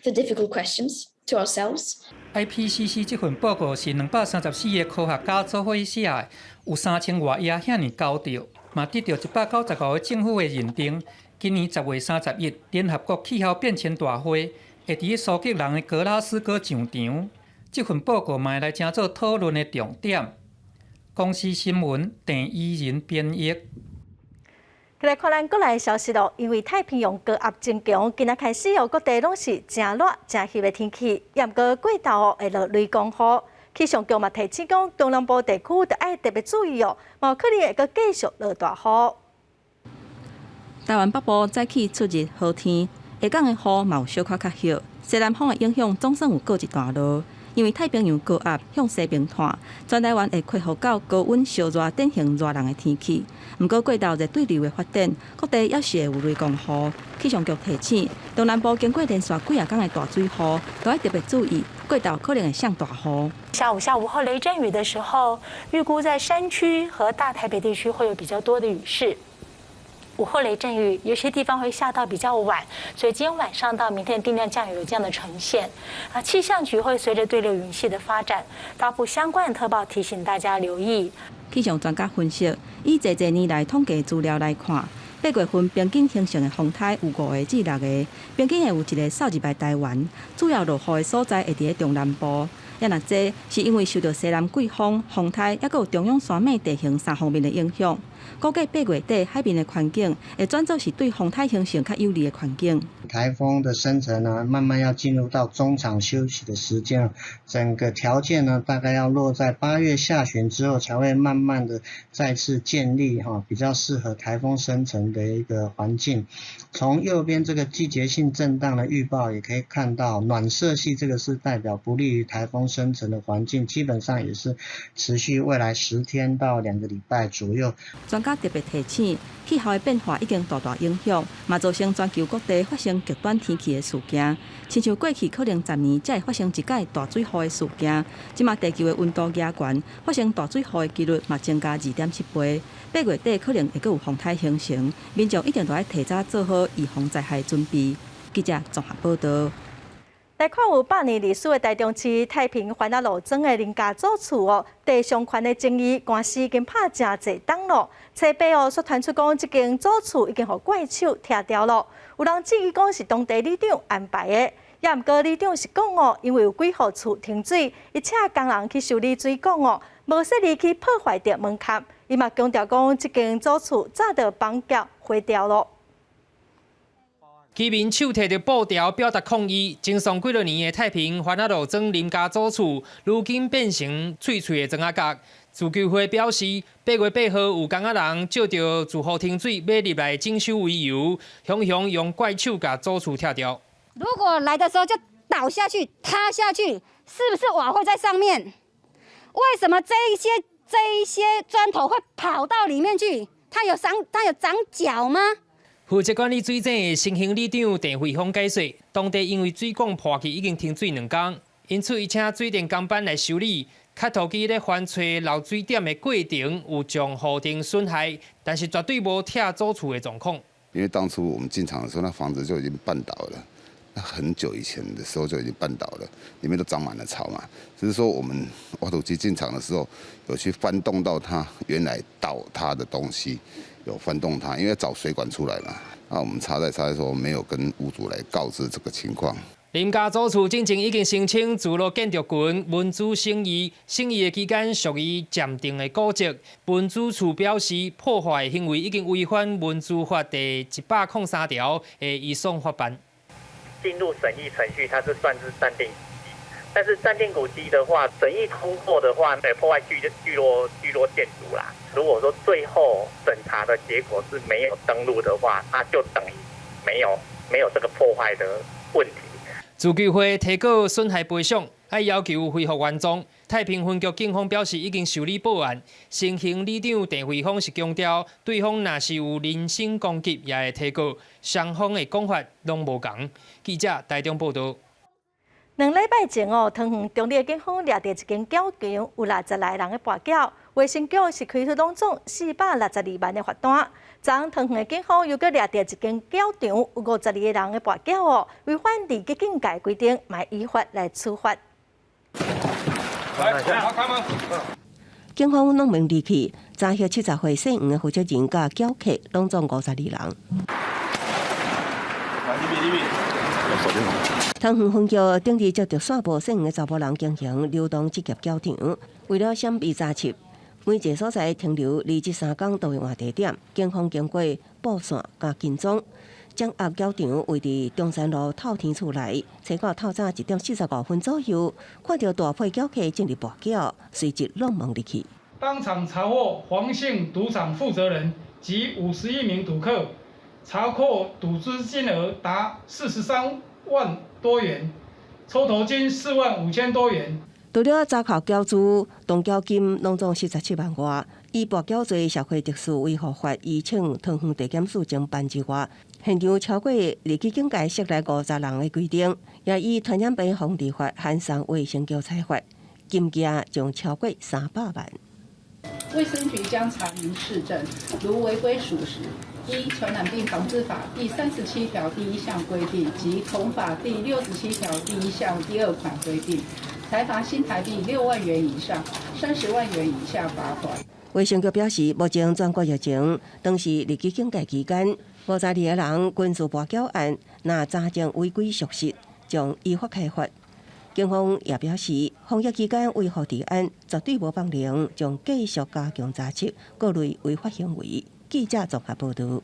difficult questions to ourselves.
IPCC 這份報告是234個科學家做伙寫的，有3000外頁遐爾厚著，嘛得著195個政府的認定。今年10月31，聯合國氣候變遷大會會佇咧蘇格蘭的格拉斯哥上場。這份報告嘛會來成做討論的重點。公視新聞鄭怡仁編譯。
來看咱國內消息咯，因為太平洋高壓增強，今仔開始哦，各地攏是誠熱、誠翕的天氣，毋過過晝哦會落雷公雨。氣象局嘛提醒講，中南部地區著愛特別注意哦，嘛有可能會閣繼續落大雨。
台灣北部早起出熱好天，下港的雨嘛有小可較歇。西南風的影響總算有告一段落，因為太平洋高壓向西邊湠，全台灣會恢復到高溫燒熱、典型熱人的天氣。毋過過晝熱對流的發展，各地猶是會有雷公雨。氣象局提醒，中南部經過連續幾仔工的大水雨，都愛特別注意過晝可能會降大雨。
下午下午後雷陣雨的時候，預估在山區和大台北地區會有比較多的雨勢。午後雷陣雨，有些地方會下到比較晚，所以今天晚上到明天定量降雨有這樣的呈現。啊，氣象局會隨着對流雲系的發展，發布相關的特報，提醒大家留意。
氣象專家分析，以這濟年來統計資料來看，8月份平均形成的風颱有5個至6個，平均會有一个掃入來台灣，主要落雨的所在會佇咧中南部。也若這是因為受著西南季風、風颱，抑閣有中央山脈地形三方面的影響。估計8月底海面的環境會轉做是對風颱形成較有利的環境。
颱風的生成呢，慢慢要進入到中場休息的時間，整個條件呢，大概要落在8月下旬之後，才會慢慢的再次建立哈比較適合颱風生成的一個環境。從右邊這個季節性震盪的預報也可以看到，暖色系這個是代表不利於颱風生成的環境，基本上也是持續未來10天到2個禮拜左右。
專家特別提醒，氣候的變化已經大大影響，嘛造成全球各地發生極端天氣的事件。親像過去可能10年才會發生一擺大水雨的事件，這馬地球的溫度加懸，發生大水雨的幾率嘛增加2.7倍。8月底可能會閣有風颱形成，民眾一定著愛提早做好預防災害準備。記者綜合報道。
來看有100年歷史的台中市太平番仔路莊的林家祖厝哦，地上權的爭議官司已經拍誠濟冬咯。初八哦，煞傳出講這間祖厝已經予怪手拆掉咯。有人質疑講是當地里長安排的，也毋過里長是講哦，因為有幾戶厝停水，伊請工人去修理水管哦，無說你去破壞著門檻。伊嘛強調講，這間祖厝早就房價毀掉咯。
居民手提著布條表達抗議，前上幾落年的太平番仔路莊林家祖厝，如今變成碎碎的磚仔角。自救會表示，8月8號有工仔人借著住戶停水欲入來整修為由，雄雄用怪手共祖厝拆掉。
如果來的時候就倒下去、塌下去，是不是瓦會在上面？為什麼這一些磚頭會跑到裡面去？它有長腳嗎？
負責管理水井的新興里長鄭惠峰解釋，當地因為水管破去已經停水2工，因此伊請水電工班來修理。磕土機咧翻揣漏水點的過程有將戶頂損害，但是絕對無拆祖厝的狀況。
因為當初我們進場的時候，那房子就已經半倒了，那很久以前的時候就已經半倒了，裡面都長滿了草嘛。只是說我們挖土機進場的時候，有去翻動到它原來倒塌的東西。有翻動它，因為找水管出來嘛。那我們查在查在說沒有跟屋主來告知這個情況。
林家祖厝進前已經申請聚落建築群文資審議，審議的期間屬於暫定的古蹟。文資處表示，破壞行為已經違反文資法第103條，會移送法辦。
進入審議程序，它是算是暫定古蹟，但是暫定古蹟的話，審議通過的話，破壞聚落建築啦。如果說最後審查的結果是沒有登錄的話，那就等於沒有這個破壞的問題。
自救會提告損害賠償，愛要求恢復原狀。太平分局警方表示已經受理報案。新興里長鄭惠峰是強調，對方若是有人身攻擊，也會提告。雙方的講法攏無仝。記者台中報道。
2禮拜前哦，桃園中坜的警方掠著一間攪場，有60來人咧跋筊，衛生局是開出攏總462萬的罰單。昨昏桃園的警方又閣掠著一間攪場，有52個人咧跋筊哦，違反二級警戒規定，嘛依法來處罰。
來，開門。
警方攏門入去，查獲70歲姓黃的負責人佮攪客，攏總52人。
來，這邊，這邊。
桃園分局頂日接著散步姓黃的查埔人經營流動職業攪場，為了閃避查緝，每一個所在停留2至3工都會換地點。警方經過布線佮跟蹤，掌握攪場位佇中山路透天厝內，初九透早1點45分左右，看著大批攪客進入跋筊，隨即攏門入去。
當場查獲黃姓賭場負責人及51名賭客，
查扣賭資金額達43萬多元，抽頭金4萬5千多元。
除了查扣繳資、動繳金，攏總47萬外，以跋筊罪社會秩序維護法依請桃園地檢署偵辦之外，現場超過二級警戒設立50人的規定，也以傳染病防治法、函送衛生局裁罰，金額將超過300萬。
衛生局將查明事證，如違規屬實，依傳染病防治法第37條第1項規定及同法第67條第1項第2款規定，裁罰新台幣6萬元以上30萬元以下罰款。
衛生局表示，目前全國疫情當時二級警戒期間，52個人均屬跋筊案，若查證違規屬實，將依法開罰。警方也表示，防疫期間維護治安絕對無放鬆，將繼續加強查緝各類違法行為。記者綜合報導。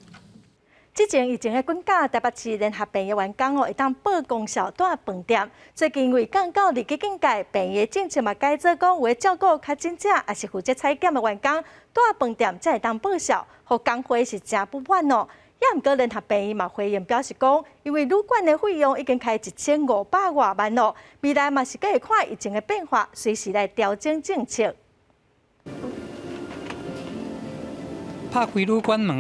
之前疫情的滾價，台北市聯合病院員工哦，會當報公銷蹛飯店。最近為降到二級警戒，病院政策嘛改做講，有的照顧確診者，抑是負責採檢的員工，蹛飯店才會當報銷，予工會是誠不滿哦。也毋過聯合病院嘛回應表示講，因為旅館的費用已經開1500外萬咯，未來嘛是閣會看疫情的變化，隨時來調整政策。
拍開旅館門，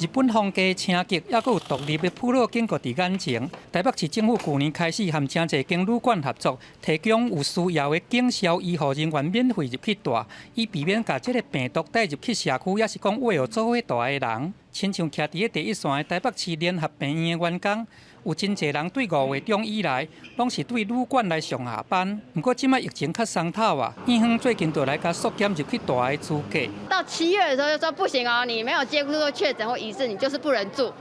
日本風格車格，抑閣有獨立的鋪路景閣佇眼前。台北市政府舊年開始和誠濟間旅館合作，提供有需要的警消醫護人員免費入去蹛，以避免共這个病毒帶入去社區，抑是講秽予做伙蹛的人。親像徛佇咧第一線的台北市聯合病院的員工，有真濟人對5月中以來，攏是對旅館來上下班。毋過這擺疫情較鬆透啊，院方最近就來共縮減入去蹛的資格。
到7月的時候就說不行哦，你沒有接觸過確診或疑似，你就是不能住。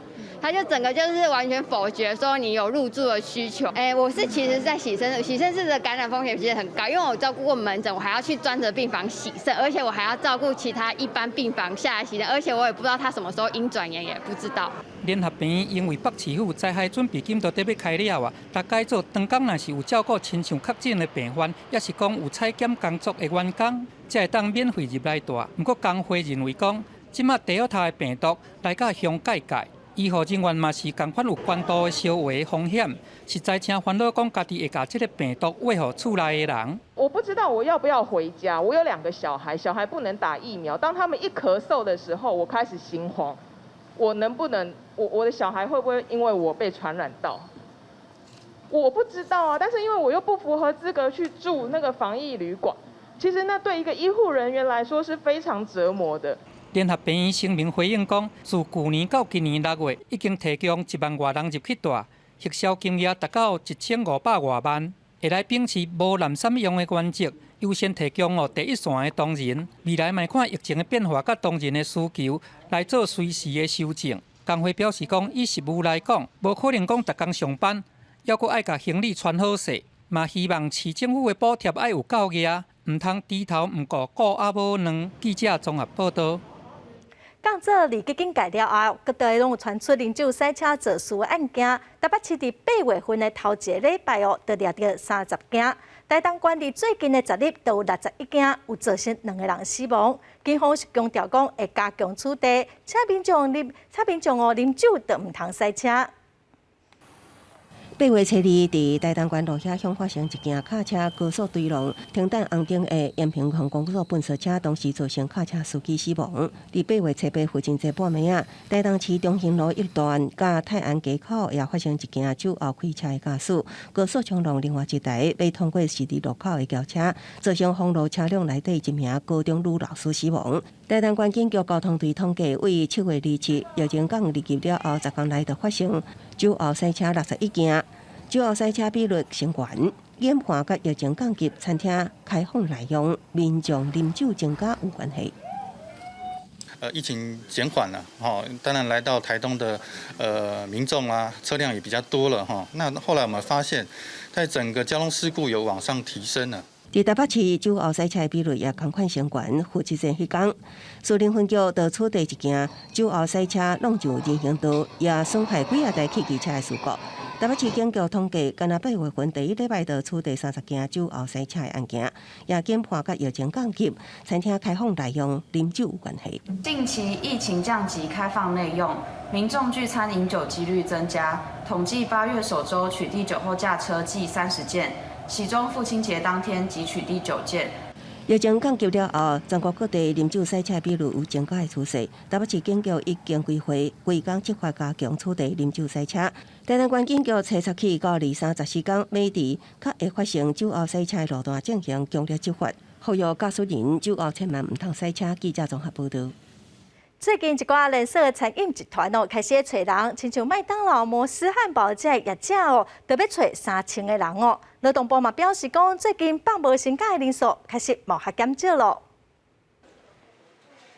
他就整個就是完全否決說你有入住的需求。欸，我是其實在洗腎，洗腎室的感染風險其實很高，因為我照顧過門診，我還要去專責病房洗腎，而且我還要照顧其他一般病房下來洗腎，而且我也不知道他什麼時候陰轉陽，也不知道。
聯合病院因為北市府災害準備金都得欲開了啊，逐改做當工若是有照顧親像確診的病患，抑是講有採檢工作的員工，才會當免費入來蹛。毋過工會認為講，這馬德爾塔的病毒來到鄉界界。醫護人員嘛是仝款有懸度的相違風險，實在誠煩惱，講家己會共這个病毒餵予厝內的人。
我不知道我要不要回家，我有兩個小孩，小孩不能打疫苗。當他們一咳嗽的時候，我開始心慌，我能不能，我的小孩會不會因為我被傳染到？我不知道啊，但是因為我又不符合資格去住那個防疫旅館，其實那對一個醫護人員來說是非常折磨的。
聯合病院聲明回應講，自舊年到今年6月，已經提供1萬外人入去蹛，核銷金額達到1500外萬。會來秉持無濫散用的原則，優先提供予第一線的同仁。未來嘛看疫情的變化佮同仁的需求來做隨時的修正。工會表示講，以實務來講，無可能講逐工上班，猶閣愛共行李穿好勢，嘛希望市政府的補貼愛有夠額，毋通豬頭毋顧顧鴨母卵。記者綜合報導。
降做二級警戒了後，各地攏有傳出啉酒駛車肇事的案件。台北市佇8月份的頭一个禮拜哦，就掠著30件。台東縣佇最近的10日，就有61件，有造成2個人死亡。警方是強調講會加強取締，請民眾啉，請民眾哦啉酒就毋通駛車。
8月初2，佇台東縣鹿瓦鄉發生一件卡車高速墜落，停等紅燈的延平鄉公所糞掃車，當時造成卡車司機死亡。佇8月初8父親節半暝仔，台東市中興路一段佮泰安街口也發生一件酒後開車的駕駛高速衝撞另外一台欲通過十字路口的轎車，造成封路車輛內底一名高中女老師死亡。台東縣警局交通隊統計，為7月27疫情降二級了後，10天內就發生酒後駛車61件，酒後駛車比率升懸，研判佮疫情降級、餐廳開放內用、民眾啉酒增加有關係。
疫情減緩了，哈，當然來到台東的民眾啊，車輛也比較多了，哈。那後來我們發現，在整個交通事故有往上提升了。
佇台北市酒後駛車的比率也仝款升懸，負責任彼工，士林分局就取締一件酒後駛車弄上人行道，也損害幾仔台汽機車的事故。台北市警局統計，干焦8月份第一禮拜就處理30件酒後駛車的案件，也研判佮疫情降級、餐廳開放內用啉酒有關係。
近期疫情降級，開放內用，民眾聚餐飲酒幾率增加。統計8月首週取締酒後駕車計30件，其中父親節當天即取締9件。
疫情降級了後，全國各地啉酒駛車比率有增加的趨勢。台北市警局已經規劃規工執法加強處理啉酒駛車。台南縣警局初七起到二三十四工，每佇較會發生酒後駛車的路段進行強力執法，呼籲駕駛人酒後千萬毋通駛車。記者綜合報導。
最近一寡連鎖餐飲集團哦，開始揣人，親像麥當勞、摩斯漢堡這个業者哦，都欲揣3000個人哦。勞動部嘛表示講，最近放無薪假的人數開始嘛較減少咯。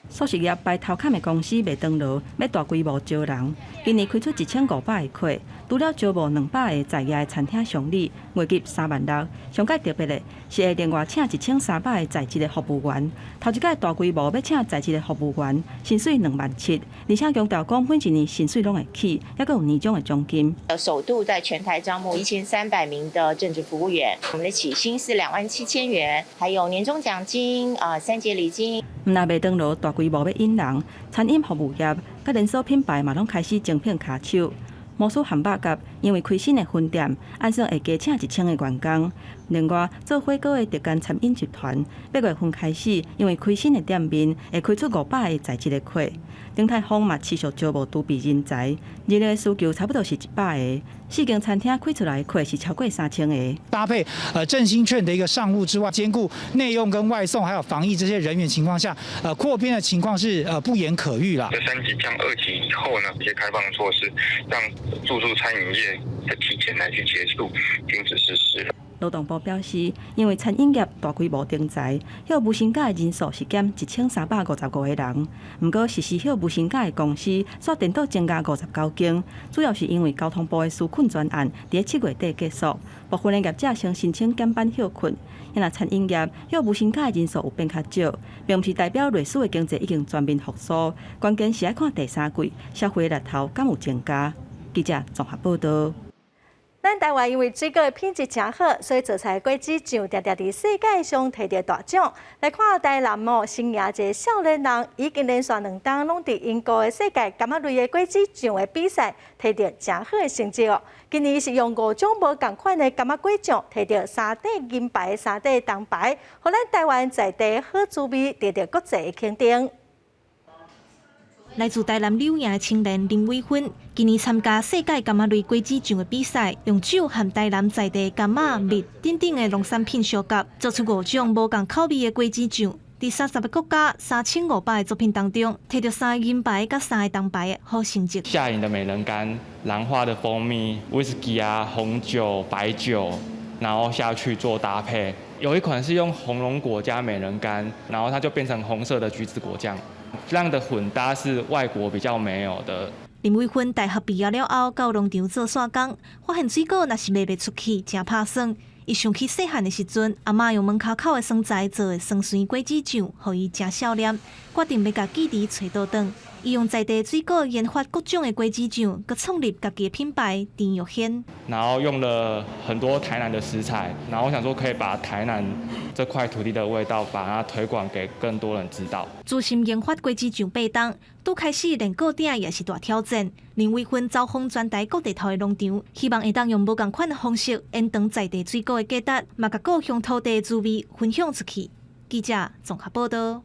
素食業排頭坎的公司麥當勞欲大規模招人，今年開出1500個缺，除了招募200個在業的餐廳襄理，月入3萬6。上蓋特別的是會另外請1300個在職的服務員。頭一擺大規模欲請在職的服務員，薪水2萬7，而且強調講每一年薪水攏會起，猶閣有年終的獎金。
首度在全台招募1300名的正職服務員，我們的起薪是2萬7千元，還有年終獎金啊，三節禮金。
毋但麥當勞大規模欲引人，餐飲服務業佮連鎖品牌嘛，攏開始招聘跤手。摩斯漢堡俠因為開新的分店，按算會加請1000個員工。另外，做火鍋的德間餐飲集團，8月份開始，因為開新的店面，會開出500個在職的缺。鼎泰豐嘛持續招募儲備人才，人力的需求差不多是100個。四間餐廳開出來的缺是超過3000個。
搭配振興券的一個上路之外，兼顧內用跟外送，還有防疫這些人員情況下，擴編的情況是不言可喻啦。
這3級降2級以後呢，一些開放措施，讓住宿餐飲業的提前來去結束，停止實施。
勞動部表示，因為餐飲業大規模徵才，歇無薪假的人數是減1355個人。毋過實施歇無薪假的公司，煞顛倒增加59間，主要是因為交通部的紓困專案佇7月底結束，部分的業者先申請減班歇睏。若餐飲業歇無薪假的人數有變較少，並毋是代表類似的經濟已經全面復甦。關鍵是愛看第三季消費力頭敢有增加。記者綜合報導。
咱台灣因為水果的品質誠好，所以做出來果子醬定定佇世界上摕著大獎。來看台南哦，新營一个少年人已經連續兩冬攏佇英國的世界柑仔類的果子醬的比賽，摕著誠好的成績哦。今年是用五種無仝款的柑仔果醬，摕著三塊銀牌、三塊銅牌，予咱台灣在地好滋味得著國際的肯定。
來自台南柳營的青年林偉芬，今年參加世界柑仔類果子醬的比賽，用酒和台南在地柑仔蜜等等的農產品相夾，做出五種無仝口味的果子醬。佇30個國家3500個作品當中，摕著三個銀牌佮三個銅牌的好成績。
夏飲的美人柑、蘭花的蜂蜜、威士忌啊、紅酒、白酒，然後下去做搭配。有一款是用紅龍果加美人柑，然後它就變成紅色的橘子果醬。這樣的混搭是外國比較沒有的。
林偉芬大學畢業了後，到農場做散工，發現水果若是賣袂出去，誠拍算。伊想起細漢的時陣，阿嬤用門跤口的酸菜做的酸酸果子醬，予伊誠少念，決定欲共記憶揣倒轉。伊用在地水果研發各種的果子醬，閣創立家己的品牌甜玉軒。
然後用了很多台南的食材，然後我想說可以把台南這塊土地的味道，把它推廣給更多人知道。
專心研發果子醬八冬，拄開始連顧鼎也是大挑戰。林偉芬走訪全台各地頭的農場，希望會當用無仝款的方式延長在地水果的價值，嘛共故鄉土地的滋味分享出去。記者綜合報導。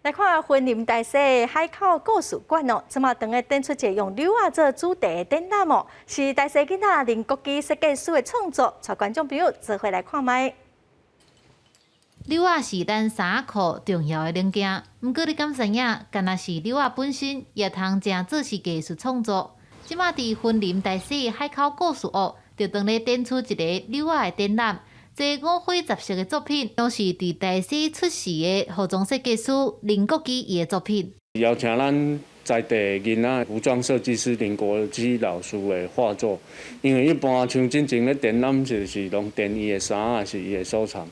來看雲林大溪海口故事館哦，這馬當咧展出一個用柳仔做主題的展覽哦，是大溪囡仔林國基設計師的創作，帶觀眾朋友做伙來看覓。
柳仔是咱衫仔褲重要的零件，毋過你敢知影，干焦是柳仔本身也通成做是藝術創作。這馬佇雲林大溪海口故事屋，就當咧展出一個柳仔的展覽。這五花雜色的作品，攏是佇大溪出世的服裝設計師林國基伊的作品。
邀請咱在地囡仔服裝設計師林國基老師的畫作，因為一般像進前咧展覽就是攏展伊的衫啊，是伊的收藏。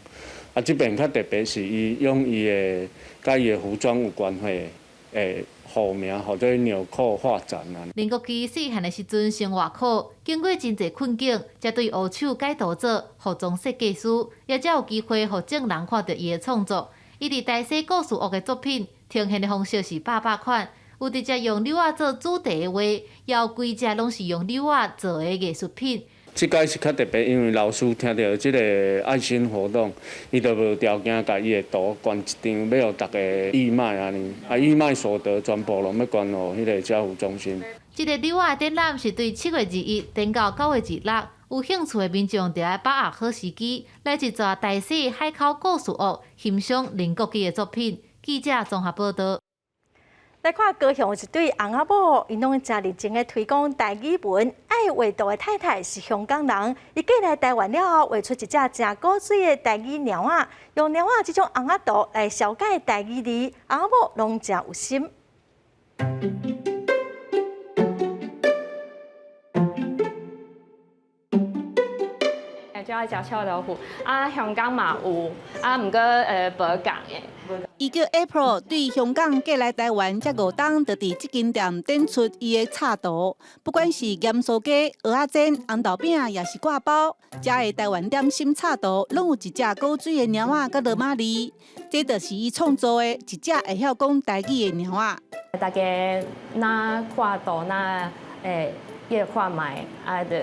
啊，這邊較特別是伊用伊的佮伊的服裝有關係的，的號名，號做紐扣畫展啊。
林國基細漢的時陣生活苦，經過真濟困境，才對烏手改圖做服裝設計師，也才有機會予眾人看著伊的創作。伊佇大細故事屋的作品呈現的方式是百百款，有直接用柳仔做主題的畫，也有規隻攏是用柳仔做的藝術品。
這擺是較特別，因為老師聽著這个愛心活動，伊就無條件共伊的圖捐一張，欲予逐家義賣按呢，啊義賣所得全部攏欲捐予彼个家扶中心。
這个柳仔展覽是對7月21展到9月26，有興趣的民眾著愛把握好時機，來一逝大細海口故事屋欣賞林國基的作品。記者綜合報導。
來看高雄一對翁仔某，𪜶攏誠認真咧推廣台語文。愛畫圖的太太是香港人，伊嫁來台灣了後，畫出一隻誠古錐的台語貓仔，用貓仔這種尪仔圖來紹介台語字，翁仔某攏誠有心。
就愛食臭豆腐，啊，香港嘛有，啊，毋過無仝的。
伊叫 April，對香港過來台灣才五冬，就佇這間店展出伊的插圖。不管是鹽酥雞、蚵仔煎、紅豆餅，抑是掛包，遮的台灣點心插圖，攏有一隻古錐的貓仔佮羅馬字。這就是伊創作的一隻會曉講台語的貓仔。
大家若看圖，若會閱看覓，啊，就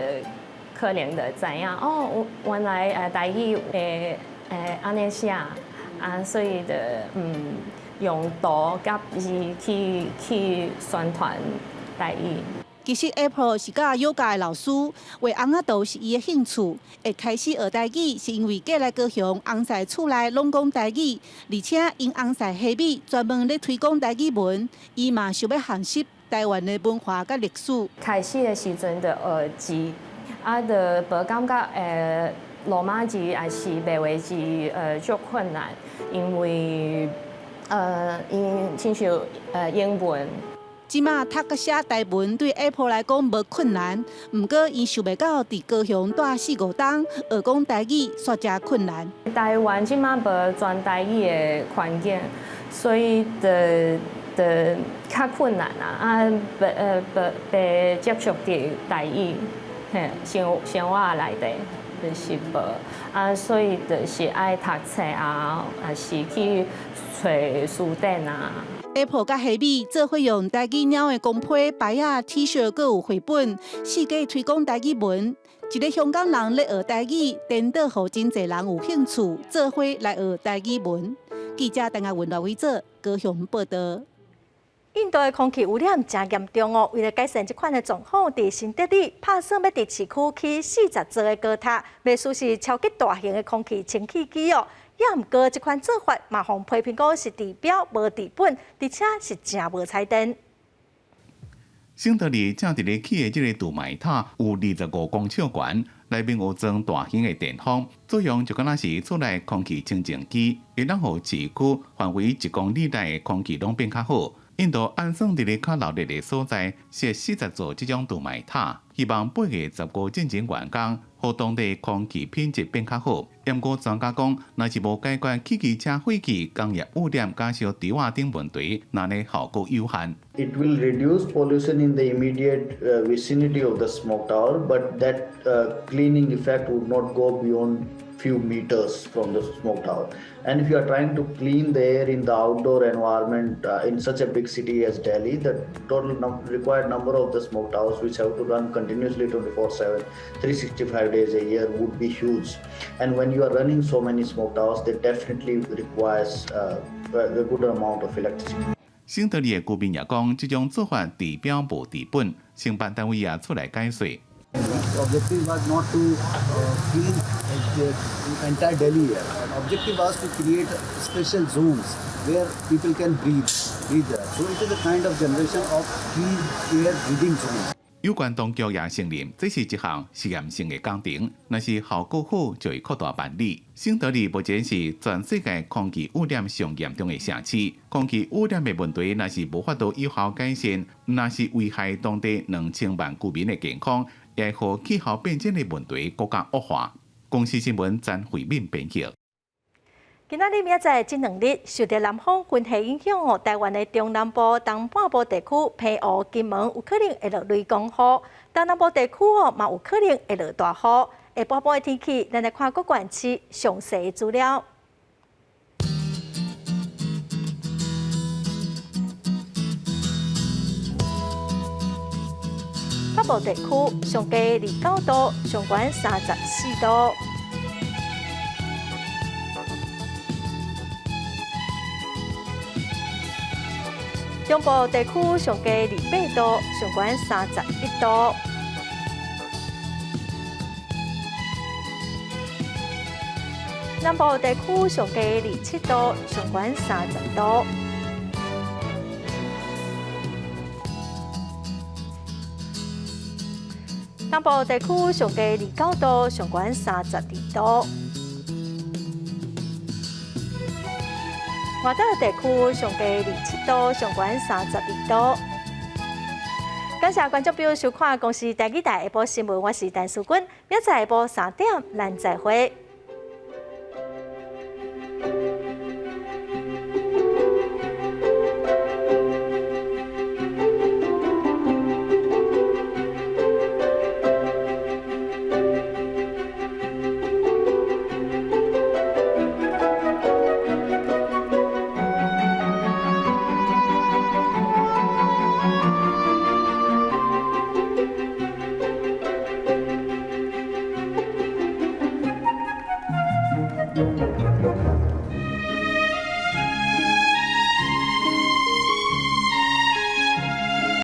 可能就知影哦，原來台語會按呢寫，啊，所以就用圖佮字去宣傳台語。
其實 Apple 是教瑜伽的老師，畫尪仔圖是伊的興趣。會開始學台語，是因為嫁來高雄，翁婿厝內攏講台語，而且𪜶翁婿蝦米專門咧推廣台語文，伊嘛想欲學習台灣的文化佮歷史。
開始的時陣就學字，啊，就無感覺羅馬字抑是白話字足困難，因為𪜶親像英文。
這馬讀佮寫台文對 Apple 來講無困難，毋過伊想袂到佇高雄蹛四五冬學講台語煞誠困難。
台灣這馬無全台語的環境，所以就較困難啊！啊，袂接觸著台語，嘿，生活內底就是無啊，所以就是愛讀冊啊，抑是去揣書典啊。
Apple 佮蝦米做伙用台語貓的公批牌仔、T 恤，閣有繪本，四界推廣台語文。一个香港人咧學台語，顛倒予真濟人有興趣，做伙來學台語文。記者陳亞文、羅偉哲高雄報導。
印度的空氣污染誠嚴重哦，為了改善這款的狀況，佇新德里拍算欲佇市區起40座的高塔，袂輸是超級大型的空氣清氣機哦。也毋過，這款做法嘛，予批評講是治標無治本，而且是誠無彩電。
新德里正佇咧起的這个除霾塔有25公尺懸，內面有裝大型的電風，作用就敢若是厝內空氣清淨機，會當予市區範圍1公里內的空氣攏變較好。印度按算佇咧較鬧熱的所在設40座這種除霾塔，希望8月15進前完工，予當地空氣品質變較好。毋過專家講，若是無解決汽機車廢氣、工業污染、佮燒豬仔等問題，那呢效果有限。
It will reduce pollution in the immediate vicinity of the smoke tower, but that cleaning effect would not go beyond few meters from the smoke tower. And if you are trying to clean the air in the outdoor environment in such a big city as Delhi, the total required number of the smoke towers which have to run continuously 24/7, 365 days a year would be huge. And when you are running so many smoke towers, they definitely requires a good amount of electricity.
新德里的居民也講，這種做法治標無治本，承辦單位也出來解釋。
The objective was not to clean the entire Delhi air. The objective was to create special zones where people can breathe air. So it is a kind of generation of clean air breathing zones.
有關當局也承認，這是一項實驗性的工程，若是效果好，就會擴大辦理。新德里目前是全世界空氣污染上嚴重的城市，空氣污染的問題若是無法度有效改善，毋但是危害當地2000萬居民的健康，也會予氣候變遷的問題閣較惡化。公視新聞詹慧敏編譯。
今今仔日明仔載這兩日，受著南風雲系影響哦，台灣的中南部、東半部地區、澎湖、金門有可能會落雷公雨，東南部地區哦嘛有可能會落大雨。下晡晡的天氣，咱來看各縣市詳細的資料。北部地區上低29度，上懸34度。中部地區上低28度，上懸31度。南部地區上低27度，上懸30度。東部地區上低29度，上懸32度。外島地區上低27度，上懸32度。感謝觀眾朋友收看《公視台語台》下晡新聞，我是陳淑君，明仔下晡3點，咱再會。